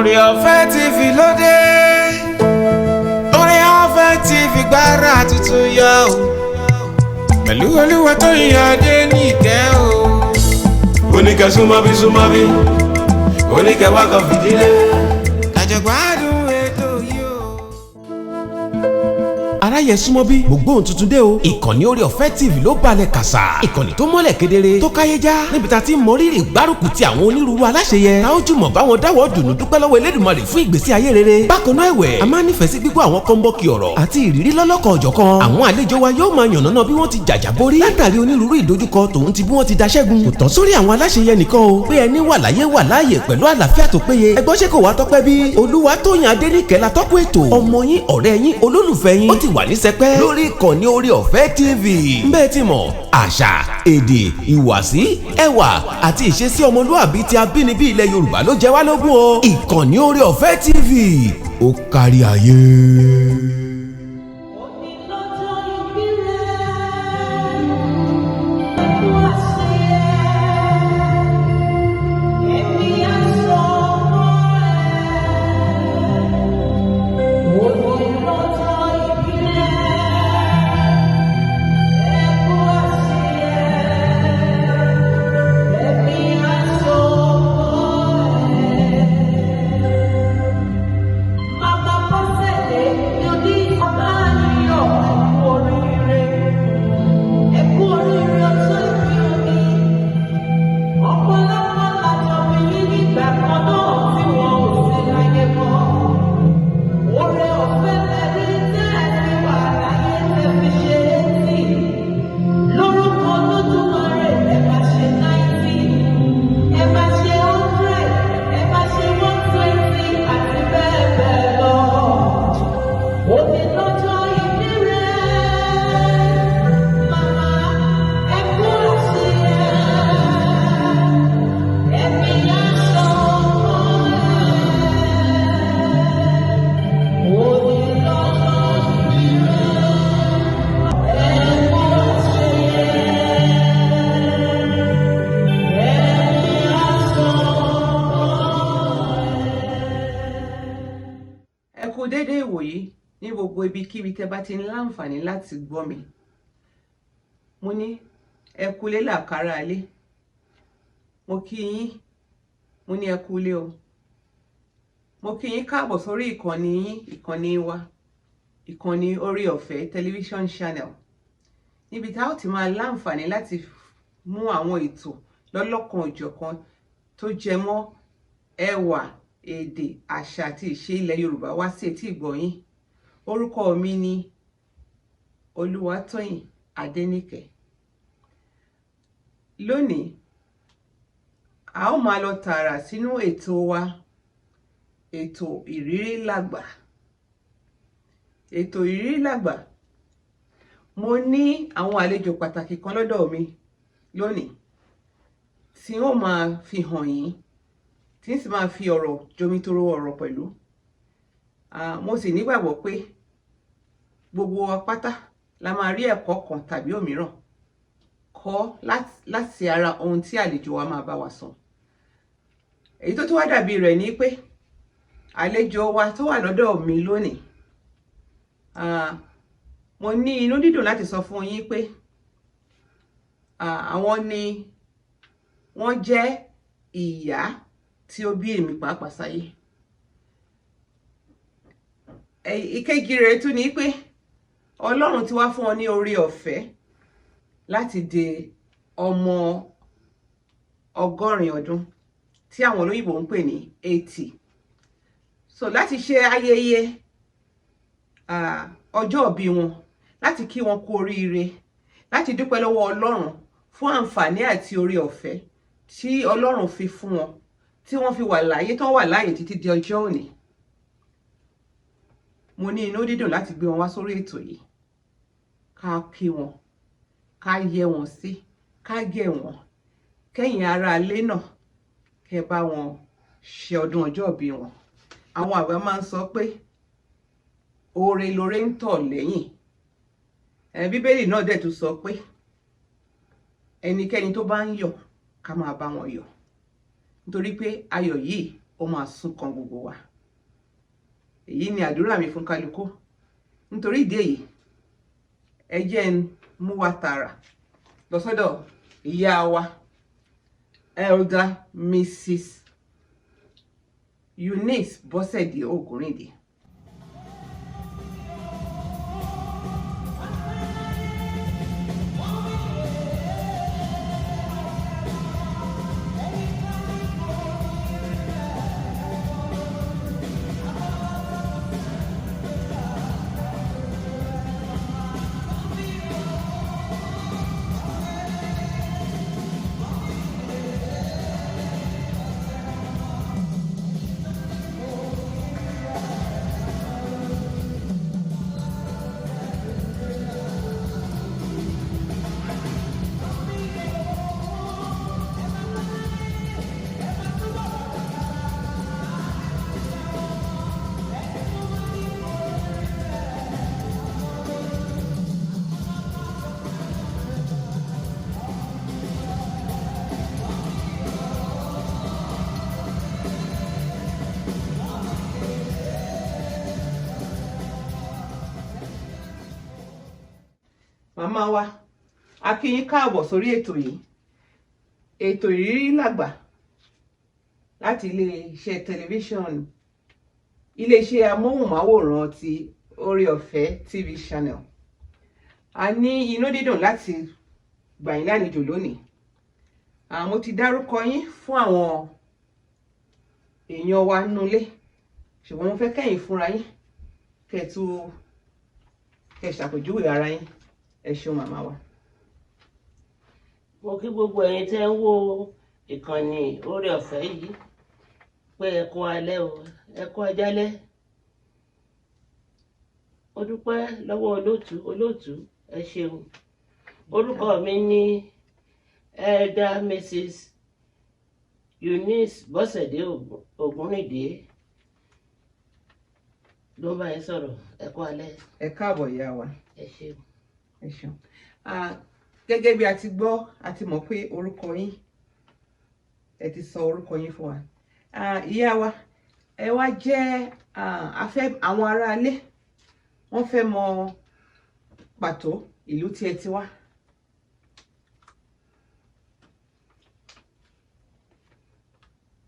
Oore Ọ̀fẹ́ TV lóde. Oore Ọ̀fẹ́ TV gbára tuntun yọ o. Pẹ̀lú Olúwatóyìn Adéníkẹ́ o. Oníkẹ́ súnmọ́ bí, súnmọ́ bí, oníkẹ́ wá kan fìdílé. Kájọ gbádùn ètò yìí o. Aráyẹ, súnmọ́ bí, gbogbo ohun tuntun dé o. Ìkànnì Oore Ọ̀fẹ́ TV ló balẹ̀ kàṣà, ìkànnì tó mọ́lẹ̀ kedere, tó káyé já, níbi tá a ti ń mọrírì gbárùkù ti àwọn onírúurú aláṣeyẹ, tá ó jùmọ̀ báwọn dáwọ́ dùnú dúpẹ́ lọ́wọ́ Elédùmarè fún ìgbésí ayé rere. Bákan náà ẹ̀wẹ̀, a máa nífẹ̀ẹ́ sí gbígbọ́ àwọn kọ́ńbọ́ọ̀kì ọ̀rọ̀ àti ìrírí lọ́lọ́kan òjọ̀kan. Àwọn àlejò wa yóò máa yànnàná bí wọ́n ti jàjà borí látàrí onírúurú ìdojúkọ tòun ti bí wọ́n ti daṣẹ́gun. Kò tán sórí àwọn aláṣeyẹ nìkan o, pé ẹni wà láyé wà láàyè pẹ̀lú àlàáfíà tó péye. Ẹgbọ́n, ṣé kò wá tọ́pẹ́ bí? Olúwatóyìn Adéníkẹ́ la tọ́kùn ètò, ọmọ yín, ọ̀rẹ́ yín, olólùfẹ́ yín. Ó ti wà ní sẹpẹ́ lórí ìkànnì Oore Ọ̀fẹ́ TV. Bẹ́ẹ̀ ti mọ̀, àṣà, èdè, ìhùwàsí, ẹwà àti ìṣesí ọmọlúàbí ti abínibí ilẹ̀ Yorùbá ló jẹ wá lógún o. Ìkànnì Oore Ọ̀fẹ́ TV, ó kárí ayé. Òní lọ́jọ́ ìbí rẹ̀, ẹkú àṣeyẹ, ẹ̀mí aṣọ ọmọ ẹ̀. Òní lọ́jọ́ ìbí rẹ̀, ẹkú àṣeyẹ, ẹ̀mí aṣọ ọmọ ẹ̀. Màmá Bọ́sẹ̀dé ní Ọláníyọ̀, ẹ kú oríire. Ẹ kú oríire ọjọ́ ìbí òní. Ọ̀pọ̀lọpọ̀ lájọ bí yín nígbà kan náà tí wọn ò sí láyé mọ́. Oore ọ̀fẹ́ lẹ́rí tẹ́ ẹ fi wà láyé tẹ́ fi ṣe 80. Lórúkọ Olódùmarè, ẹ máa ṣe 90. Ẹ máa ṣe 100. Ẹ máa ṣe 120 àti bẹ́ẹ̀ bẹ́ẹ̀ lọ. Òní lọ́jọ́ ìbí rẹ̀, màmá, ẹ kú àṣeyẹ, ẹ̀mí aṣọ ọmọ ẹ̀. Òní lọ́jọ́ ìbí rẹ̀, ẹ kú àṣeyẹ, ẹ̀mí aṣọ ọmọ ẹ̀. Ẹ kú déédéé ìwòyí ní gbogbo ibikíbi tẹ́ bá ti ń láǹfààní láti gbọ́ mi. Mo ní ẹ kú lé làkàrà ilé. Mo kí yín, mo ní ẹ kú lé o. Mo kí yín káàbọ̀ sórí ìkànnì yín, ìkànnì wa, ìkànnì Oore Ọ̀fẹ́ Television Channel, níbi tá ó ti máa láǹfààní láti mú àwọn ètò lọ́lọ́kan òjọ̀kan tó jẹ mọ́ ẹwà, èdè, àṣà àti ìṣe ilẹ̀ Yorùbá wá sí etí ìgbọ̀yín. Orúkọ mi ni Olúwatóyìn Adéníkẹ́. Lónìí, a ó máa lọ tààrà sínú ètò wa, ètò Ìrírí Làgbà. Ètò Ìrírí Làgbà, mo ní àwọn àlejò pàtàkì kan lọ́dọ̀ mi lónìí tí ó máa fi hàn yín, tí ń sì máa fi ọ̀rọ̀ jomitoro ọ̀rọ̀ pẹ̀lú. Mo sì nígbàgbọ́ pé gbogbo wa pátá la máa rí ẹ̀kọ́ kan tàbí òmíràn kọ́ láti ara ohun tí àlejò wa máa bá wa sọ. Èyí tó tún wá dàbí rẹ̀ ni pé àlejò wa tó wà lọ́dọ̀ mi lónìí, mo ní inú dídùn láti sọ fún yín pé àwọn ni wọ́n jẹ́ ìyá tí ó bí èmi pàápàá sáyé. Ìkejì rẹ̀ tún ni pé Ọlọ́run ti wá fún wọn ní oore ọ̀fẹ́ láti di ọmọ 80 ọdún, tí àwọn olóyìnbó ń pè ní 80. So láti ṣe ayẹyẹ ọjọ́ ìbí wọn, láti kí wọn kú oríire, láti dúpẹ́ lọ́wọ́ Ọlọ́run fún àǹfààní àti oore ọ̀fẹ́ tí Ọlọ́run fi fún wọn, tí wọ́n fi wà láyé, tán wà láàyè títí di ọjọ́ òní, mo ní inú dídùn láti gbé wọn wá sórí ètò yìí, ká kí wọn, ká yẹ wọn sí, ká gẹ̀ wọ́n, kẹ́yìn ará ilé náà kẹ́ bá wọn ṣe ọdún ọjọ́ ìbí wọn. Àwọn àgbà máa ń sọ pé oore lóore ń tọ̀ lẹ́yìn. Bíbélì náà dẹ̀ tún sọ pé ẹnikẹ́ni tó bá ń yọ̀, ká máa bá wọn yọ̀, nítorí pé ayọ̀ yìí ó Ó máa sún kan gbogbo wa. Èyí ni àdúrà mi fún kálukú. Nítorí ìdí èyí, ẹ jẹ́ n mú wa tààrà lọ sọ́dọ̀ ìyá wa, Elder Mrs. Eunice Bọ́sẹ̀dé Ògúnrìndé. Màmá wa, a kí yín káàbọ̀ sórí ètò yìí, ètò Ìrírí Làgbà, láti iléeṣẹ́ tẹlifíṣọ̀n, iléeṣẹ́ amóhùnmáwòrán ti Oore Ọ̀fẹ́ TV channel. A ní inú dídùn láti gbà yín lálejò lónìí. Mo ti dárúkọ yín fún àwọn èèyàn wa nulẹ̀, ṣùgbọ́n mo fẹ́ kẹ́yìn fúnra yín kẹ́ ẹ tún kẹ́ ẹ ṣàpèjúwe ara yín. Ẹ ṣeun, màmá wa. Mo kí gbogbo ẹ̀yin tẹ́ ń wo ìkànnì Oore Ọ̀fẹ́ yìí pé ẹ kú alẹ́ o, ẹ kú ajálẹ́. Mo dúpẹ́ lọ́wọ́ olóòtú. Olóòtú, ẹ ṣeun. Orúkọ mi ní Elder Mrs. Eunice Bọ́sẹ̀dé Ògúnrìndé ló ń bá yín sọ̀rọ̀. Ẹ kú alẹ́. Ẹ káàbọ̀, ìyá wa. Ẹ ṣeun. Ẹ ṣeun. Gẹ́gẹ́ bí a ti gbọ́, a ti mọ̀ pé orúkọ yín, ẹ ti sọ orúkọ yín fún wa. Ìyá wa, ẹ wá jẹ́ afẹ́ àwọn aráalé, wọ́n fẹ́ mọ pàtó ìlú tí ẹ ti wá.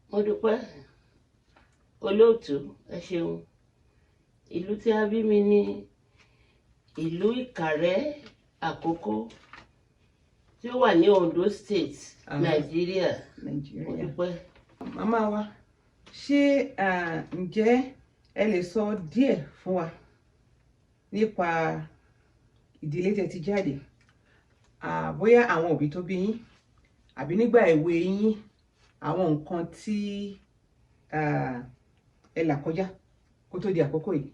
Mo dúpẹ́, olóòtú, ẹ ṣeun. Ìlú tí a bí mi ní ìlú Ìkàrẹ́ Àkókó tí ó wà ní Ondo State, Nàìjíríà. Mo Nàìjíríà. dúpẹ́. Màmá wa, ṣé ǹjẹ́ ẹ lè sọ díẹ̀ fún wa nípa ìdílé tẹ́ ti jáde? Bóyá àwọn òbí tó bí yín, àbí nígbà èwe yín, àwọn nǹkan tí ẹ là kọjá kó tó di àkókò yìí.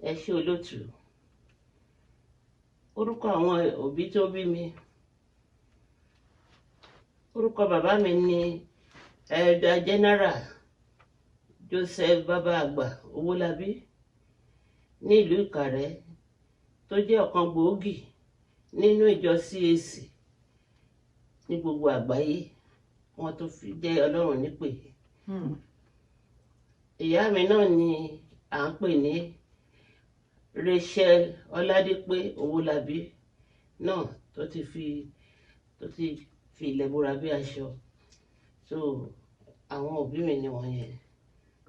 Ẹ ṣé, olóòtú. Orúkọ àwọn òbí tó bí mi, orúkọ bàbá mi ní Elder General Joseph Bàbá Àgbà Owólabí ní ìlú Ìkàrẹ́, tó jẹ́ ọ̀kan gbòógì nínú ìjọ CAC ní gbogbo àgbáyé, wọ́n tó fi jẹ́ Ọlọ́run nípè. Ìyá mi náà ni à ń pè ní Rachel Ọládépé Owólabí náà, tó ti fi ilẹ̀ bóra bí aṣọ. So àwọn òbí mi ni wọ̀nyẹn.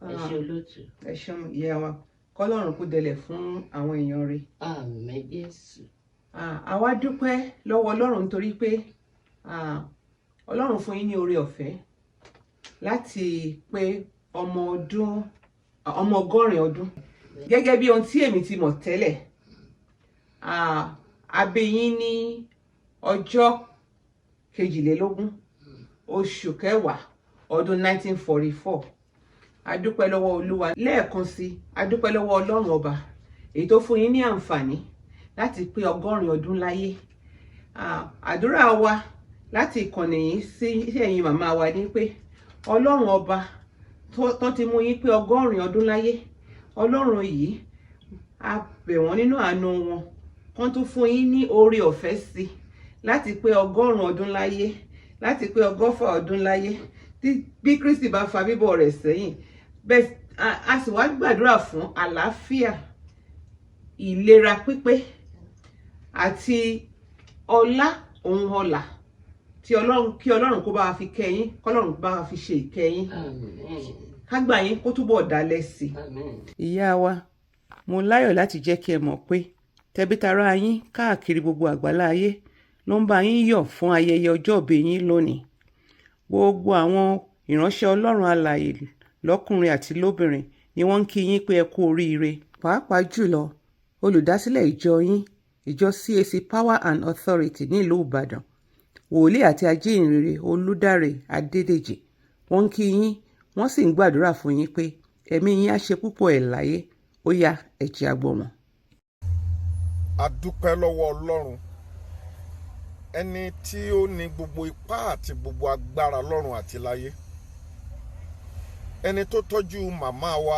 Ẹ ṣé, olóòtú. Ẹ ṣeun, ìyá wa. Kọ́lọ́run kó dẹlẹ̀ fún àwọn èèyàn rẹ̀. Àmín, Jésù. Àwa dúpẹ́ lọ́wọ́ Ọlọ́run nítorí pé Ọlọ́run fún yín ní oore ọ̀fẹ́ láti pé ọmọ ọdún, ọmọ 80 ọdún. Gẹ́gẹ́ bí ohun tí èmi ti mọ̀ tẹ́lẹ̀, a bí yín ní ọjọ́ 22, oṣù kẹwàá, ọdún 1944. A dúpẹ́ lọ́wọ́ Olúwa lẹ́ẹ̀kan sí. A dúpẹ́ lọ́wọ́ Ọlọ́run ọba èyí tó fún yín ní àǹfààní láti pé 80 ọdún láyé. Àdúrà wa láti ìkànnì yìí sí ẹ̀yin màmá wa ní pé Ọlọ́run ọba tó ti mú yín pé 80 ọdún láyé, Ọlọ́run yìí, a bẹ̀ wọ́n nínú àánú wọn kán tún fún yín ní oore ọ̀fẹ́ sí láti pé 100 ọdún láyé, láti pé 120 ọdún láyé. Tí bí Kristi bá fa bíbọ̀ rẹ̀ sẹ́yìn bẹ́ẹ̀, a sì wá gbàdúrà fún àlàáfíà, ìlera pípé àti ọlá òun ọlà tí Ọlọ́run, kí Ọlọ́run kó bá wa fi kẹ́ yín, kọ́lọ́run bá wa fi ṣe ìkẹyìn, Àmín. kágbà yín kó túbọ̀ dálẹ̀ sí i. Àmín. Ìyá wa, mo láyọ̀ láti jẹ́ kí ẹ mọ̀ pé tẹbí tará yín káàkiri gbogbo àgbálá ayé ló ń bá yín yọ̀ fún ayẹyẹ ọjọ́ìbí yín lónìí. Gbogbo àwọn ìránṣẹ́ Ọlọ́run alààyè lọ́kùnrin àti lóbìnrin ni wọ́n ń kí yín pé ẹ kú oríire, pàápàá jùlọ olùdásílẹ̀ ìjọ yín, ìjọ CAC Power and Authority nílùú Ìbàdàn, wòlíì àti ajíhìnrere Olùdáre Adédèjì. Wọ́n ń kí yín, wọ́n sì ń gbàdúrà fún yín pé ẹ̀mí yín á ṣe púpọ̀ ẹ̀ láyé. Ó yá, ẹ jẹ́ á gbọ́ wọn. A dúpẹ́ lọ́wọ́ Ọlọ́run, ẹni tí ó ní gbogbo ipá àti gbogbo agbára lọ́run àti láyé, ẹni tó tọ́jú màmá wa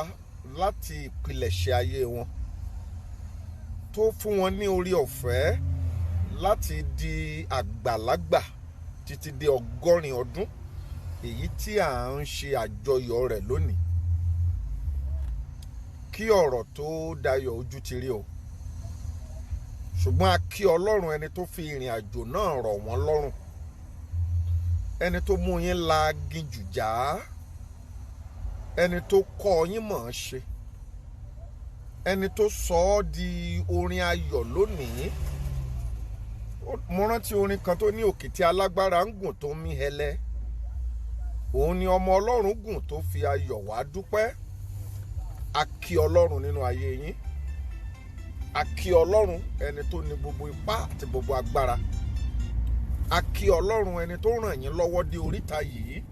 láti ìpilẹ̀ṣẹ̀ ayé wọn, tó fún wọn ní orí ọ̀fẹ́ láti di àgbàlagbà títí dé 80 ọdún, èyí tí à ń ṣe àjọyọ̀ rẹ̀ lónìí. Kí ọ̀rọ̀ tó dayọ̀, ojú ti rí o, ṣùgbọ́n a kí Ọlọ́run, ẹni tó fi ìrìn àjò náà rọ̀ wọ́n lọ́rùn, ẹni tó mú yín la aginjù já, ẹni tó kọ́ yín mọ̀ ọ́n ṣe, ẹni tó sọ ọ́ di orin ayọ̀ lónìí. Mo rántí orin kan tó ní òkè tí alágbára ń gùn tó ń mí hẹlẹ, òun ni ọmọ Ọlọ́run gùn tó fi ayọ̀ wá dúpẹ́. A kí Ọlọ́run nínú ayé yín. A kí Ọlọ́run, ẹni tó ní gbogbo ipá àti gbogbo agbára. A kí Ọlọ́run, ẹni tó ràn yín lọ́wọ́ dé oríta yìí.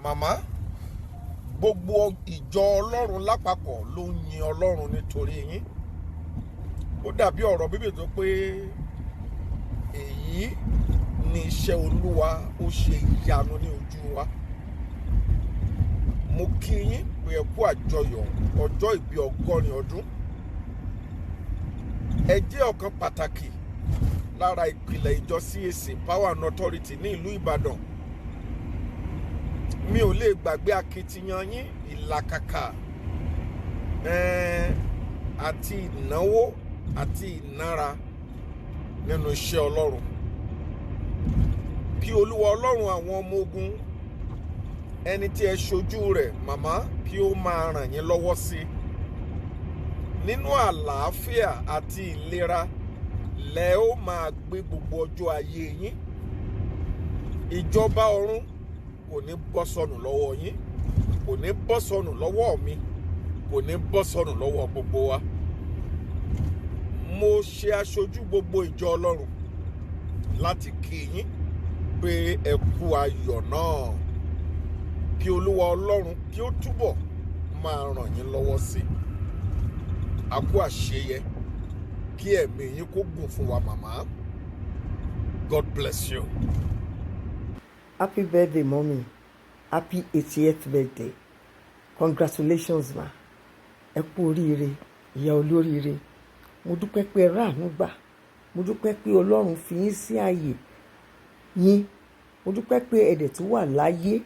Màmá, gbogbo ìjọ Ọlọ́run lápapọ̀ ló ń yin Ọlọ́run nítorí yín. Ó dàbí ọ̀rọ̀ Bíbélì tó pé èyí ni iṣẹ́ Olúwa, ó ṣe ìyanu ní ojú wa. Mo kí yín pé ẹ kú àjọyọ̀ ọjọ́ ìbí 80 ọdún. Ẹ jẹ́ ọ̀kan pàtàkì lára ìpìlẹ̀ ìjọ CAC Power and Authority ní ìlú Ìbàdàn. Mi ò lè gbàgbé akitiyan yín, ìlàkàkà àti ìnáwó àti ìnára nínú iṣẹ́ Ọlọ́run. Kí Olúwa Ọlọ́run àwọn ọmọ ogun, ẹni tí ẹ ṣojú rẹ̀, màmá, kí ó máa ràn yín lọ́wọ́ sí i. Nínú àlàáfíà àti ìlera lẹ ó máa gbé gbogbo ọjọ́ ayé yín. Ìjọba ọ̀run kò ní bọ́ sọnù lọ́wọ́ yín, kò ní bọ́ sọnù lọ́wọ́ mi, kò ní bọ́ sọnù lọ́wọ́ gbogbo wa. Mo ṣe aṣojú gbogbo ìjọ Ọlọ́run láti kí yín pé ẹ kú ayọ̀ náà. Kí Olúwa Ọlọ́run kí ó túbọ̀ máa ràn yín lọ́wọ́ sí i. A kú àṣeyẹ. Kí ẹ̀mí yín kó gùn fún wa, màmá. God bless you. Happy birthday, Mommy. Happy 80th birthday. Congratulations, ma. Ẹ kú oríire, ìyá olóríire. Mo dúpẹ́ pé ẹ ráàánú gbà. Mo dúpẹ́ pé Ọlọ́run fi yín sí ààyè yín. Mo dúpẹ́ pé ẹ dẹ̀ tún wà láyé.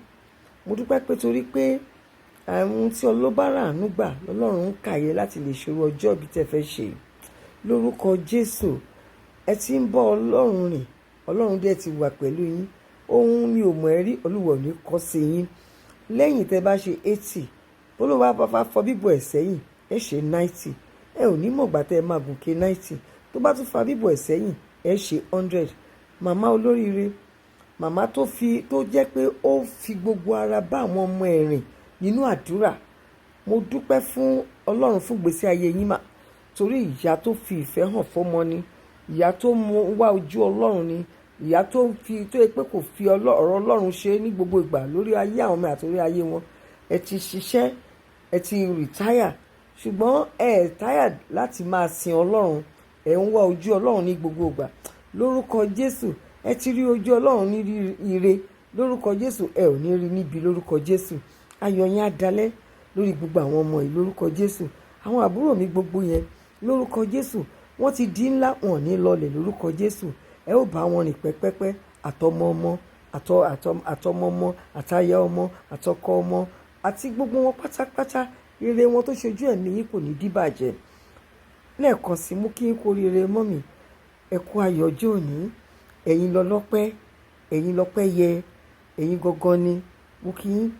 Mo dúpẹ́ pé torí pé àwọn tí ọlọ́ba ráàánú gbà lọ́lọ́run ń kàyé láti lè ṣòro ọjọ́ ìbí tẹ́ fẹ́ ṣe. Lórúkọ Jésù, ẹ ti ń bọ́ Ọlọ́run rìn, Ọlọ́run dẹ̀ ti wà pẹ̀lú yín. Ohun mi ò mọ̀ ẹ́ rí, Olúwa ò ní kọ́ sí yín. Lẹ́yìn tẹ́ bá ṣe 80, bólúwa bá bá fọ bíbọ̀ ẹ̀ sẹ́yìn, ẹ ṣe 90. Ẹ ò ní mọ̀gbà tẹ́ ẹ máa gùnkè 90. Tó bá tún fa bíbọ̀ ẹ̀ sẹ́yìn, ẹ ṣe 100. Màmá olóríire, màmá tó fi tó jẹ́ pé ó fi gbogbo ara bá àwọn ọmọ ẹ̀ rìn nínú àdúrà. Mo dúpẹ́ fún Ọlọ́run fún ìgbésí ayé yín mà, torí ìyá tó fi ìfẹ́ hàn fọ́mọ ni, ìyá tó mú wá ojú Ọlọ́run ni, ìyá tó fi tó yẹ pé kò fi ọ̀rọ̀ Ọlọ́run ṣe ní gbogbo ìgbà lórí ayé àwọn ọmọ àti orí ayé wọn. Ẹ ti ṣiṣẹ́, ẹ ti retire, ṣùgbọ́n ẹ ẹ̀ táyà láti máa sin Ọlọ́run. Ẹ ń wá ojú Ọlọ́run ní gbogbo ìgbà. Lórúkọ Jésù, ẹ ti rí ojú Ọlọ́run ní ire. Lórúkọ Jésù, ẹ ò ní rí níbi. Lórúkọ Jésù, ayọ̀ yín á dalẹ̀ lórí gbogbo àwọn ọmọ yìí. Lórúkọ Jésù, àwọn àbúrò mi gbogbo yẹn, lórúkọ Jésù, wọ́n ti di ńlá, wọn ò ní lọlẹ̀. Lórúkọ Jésù, ẹ ó bá wọn rìn pẹ́pẹ́pẹ́ àtọmọ ọmọ. Àtọ àtọ àtọmọ ọmọ, àtaya ọmọ, àtọkọ ọmọ, àti gbogbo wọn pátápátá, ire wọn tó ṣojú ẹ̀mí yín kò ní díbàjẹ́. Lẹ́ẹ̀kan sí, mú kí n kú oríire, mummy. Ẹ kú ayọ̀ ọjọ́ òní. Ẹ̀yin lọlọ́pẹ́, ẹ̀yin lọ́pẹ́ yẹ, ẹ̀yin gangan ni mo kí yín.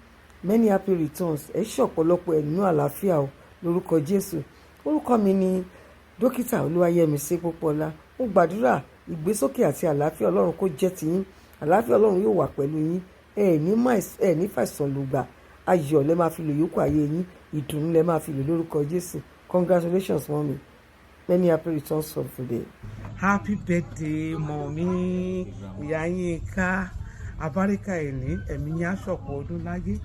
Many happy returns. Ẹ ṣe ọ̀pọ̀lọpọ̀ ẹ̀ nínú àlàáfíà o, lórúkọ Jésù. Orúkọ mi ni Dókítà Olúwayẹmísí Pópọ́lá. Mo gbàdúrà, ìgbésókè àti àlàáfíà Ọlọ́run kó jẹ́ tiyín. Àlàáfíà Ọlọ́run yóò wà pẹ̀lú yín. Ẹ ní ẹ ní fàìsàn lùgbà. Ayọ̀ lẹ máa fi lò yòókù ayé yín, ìdùnnú lẹ máa fi lò lórúkọ Jésù. Congratulations, mummy. Many happy returns of the day. Happy birthday, mummy. Ìyá Yínká, abáríkà ẹ̀ní. Ẹ̀mí yín á ṣọ̀pọ̀ ọdún láyé,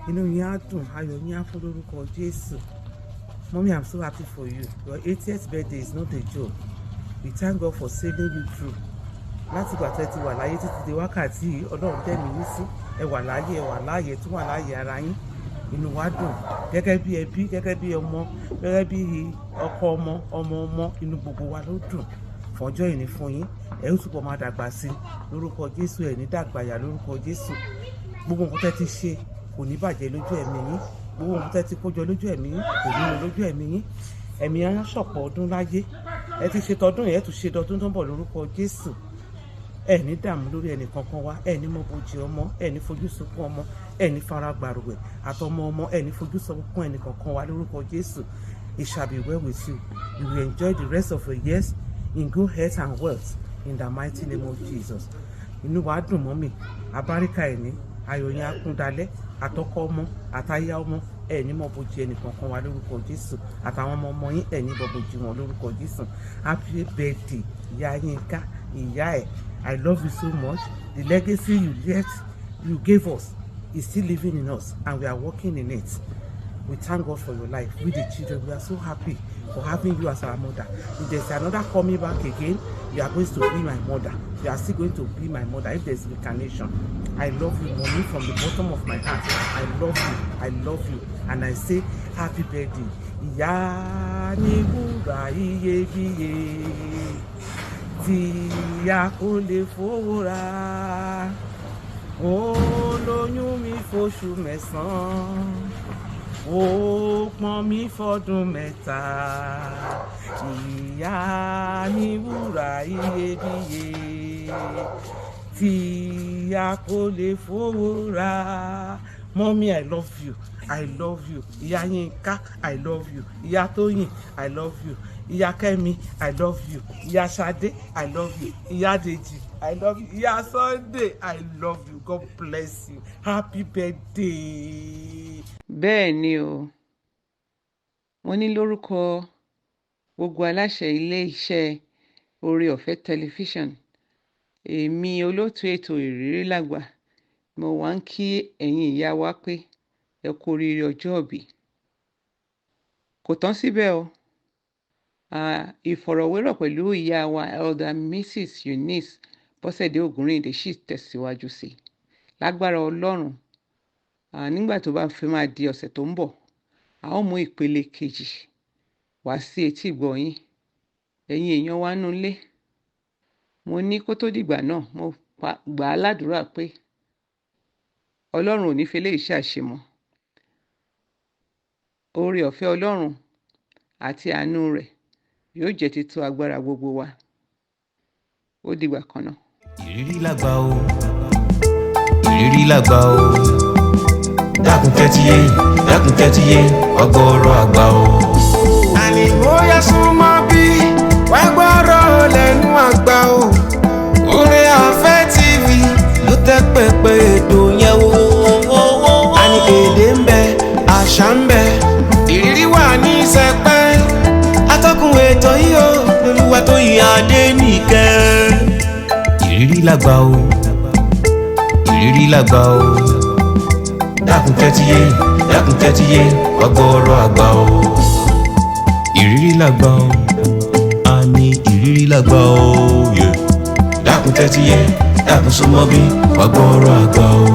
inú yín á dùn, ayọ̀ yín á fún lórúkọ Jésù. Mummy, I'm so happy for you. Your 80th birthday is not a joke. We thank God for saving you through. Láti ìgbà tẹ́ ti wà láyé títí di wákàtí yìí, Ọlọ́run tẹ̀mí yín sí. Ẹ wà láyé, ẹ wà láàyè, tún wà láàyè ara yín. Inú wa dùn gẹ́gẹ́ bí ẹbí, gẹ́gẹ́ bí ọmọ, gẹ́gẹ́ bí ọkọ ọmọ, ọmọ ọmọ. Inú gbogbo wa ló dùn fọjọ́ ìní fún yín. Ẹ ó túbọ̀ máa dàgbà sí lórúkọ Jésù. Ẹ̀ ní dàgbàyà lórúkọ Jésù. Gbogbo nǹkan tẹ́ ti ṣe kò ní bàjẹ́ lójú ẹ̀mí yín. Gbogbo nǹkan tẹ́ ti kójọ lójú ẹ̀mí yín kò ní lọ lójú ẹ̀mí yín. Ẹ̀mí yín á ṣọ̀pọ̀ ọdún láyé. Ẹ ti ṣe tọdún yẹn, ẹ tún ṣe tọdún tó ń bọ̀ lórúkọ Jésù. Ẹ ní dààmú lórí ẹnì kankan wa. Ẹ ní mọ́bojì ọmọ, ẹ ní fojú sunkún ọmọ, ẹ ní fara gbàrúwẹ̀ àtọmọ ọmọ, ẹ ní fojú sunkún ẹnì kankan wa lórúkọ Jésù. It shall be well with you. You will enjoy the rest of your years in good health and wealth in the mighty name of Jesus. Inú wa dùn, mummy. Abáríkà ẹ̀ ní ayọ̀ yẹn akúndalẹ̀. Àtọkọ ọmọ, àtaya ọmọ, ẹ ní mọ́bojì ẹnì kankan wa lórúkọ Jésù. Àtàwọn ọmọ ọmọ yín, ẹ ní bọ́bojì wọn lórúkọ Jésù. Happy birthday, Ìyá Yínká, ìyá ẹ̀. I love you so much. The legacy you left, you gave us, is still living in us and we are working in it. We thank God for your life. We the children, we are so happy for having you as our mother. If there's another coming back again, you are going to be my mother. You are still going to be my mother if there's reincarnation. I love you, mommy, from the bottom of my heart. I love you. I love you. And I say happy birthday. Ìyá ní wúrà iyebíye tí a kò lè fowó rà. Ó lóyún mi fóṣù mẹ́sàn-án, ó pọ́n mi fọ́dún 3. Ìyá ní wúrà iyebíye tí a kò lè fowó rà. Mummy, I love you. I love you. Ìyá Yínká, I love you. Ìyá Tóyìn, I love you. Ìyá Kẹ́mi, I love you. Ìyá Ṣadé, I love you. Ìyá Dèjì, I love you. Ìyá Sunday, I love you. God bless you. Happy birthday. Bẹ́ẹ̀ ni o. Mo ní lórúkọ gbogbo aláṣẹ iléeṣẹ́ Oore Ọ̀fẹ́ Tẹlifíṣàn, èmi olóòtú ètò Ìrírí Lágbà, mo wá ń kí ẹ̀yin ìyá wa pé ẹ kú oríire ọjọ́ ìbí. Kò tán síbẹ̀ o. Ìfọ̀rọ̀wérọ̀ pẹ̀lú ìyá wa, Elder Mrs Eunice Bọ́sẹ̀dé Ògúnrìndé, sì tẹ̀síwájú sí i lágbára Ọlọ́run. Nígbà tó bá fi máa di ọ̀sẹ̀ tó ń bọ̀, a ó mú ìpele kejì wá sí etí ìgbọ́ yín, ẹ̀yin èèyàn wa nulẹ̀. Mo ní kó tó dìgbà náà, mo gbà á ládùúrà pé Ọlọ́run ò ní fi eléyìí ṣàṣemọ́. Oore ọ̀fẹ́ Ọlọ́run àti àánú rẹ̀ yóò jẹ́ tító agbára gbogbo wa. Ó dìgbà kan náà. Ìrírí làgbà o, ìrírí làgbà o. Dákun tẹ́tí yé, dákun tẹ́tí yé, wá gbọ́rọ̀ àgbà o. Àní bóyá súnmọ́ bí wá gbọ́rọ̀ lẹ́nu àgbà o. Oore Ọ̀fẹ́ TV ló tẹ́ pẹpẹ ètò yẹn o. Àní èdè ń bẹ, àṣà ń bẹ, ìrírí wà ní sẹpẹ́. Atọ́kùn ètò yìí o, lolúwa tó yin adé nìkẹ́. Ìrírí làgbà o, ìrírí làgbà o. Dákun tẹ́tí yé, dákun tẹ́tí yé, wá gbọ́rọ̀ àgbà o. Ìrírí làgbà o, àní ìrírí làgbà o. Yeah. Dákun tẹ́tí yé, dákun súnmọ́ bí, wá gbọ́rọ̀ àgbà o.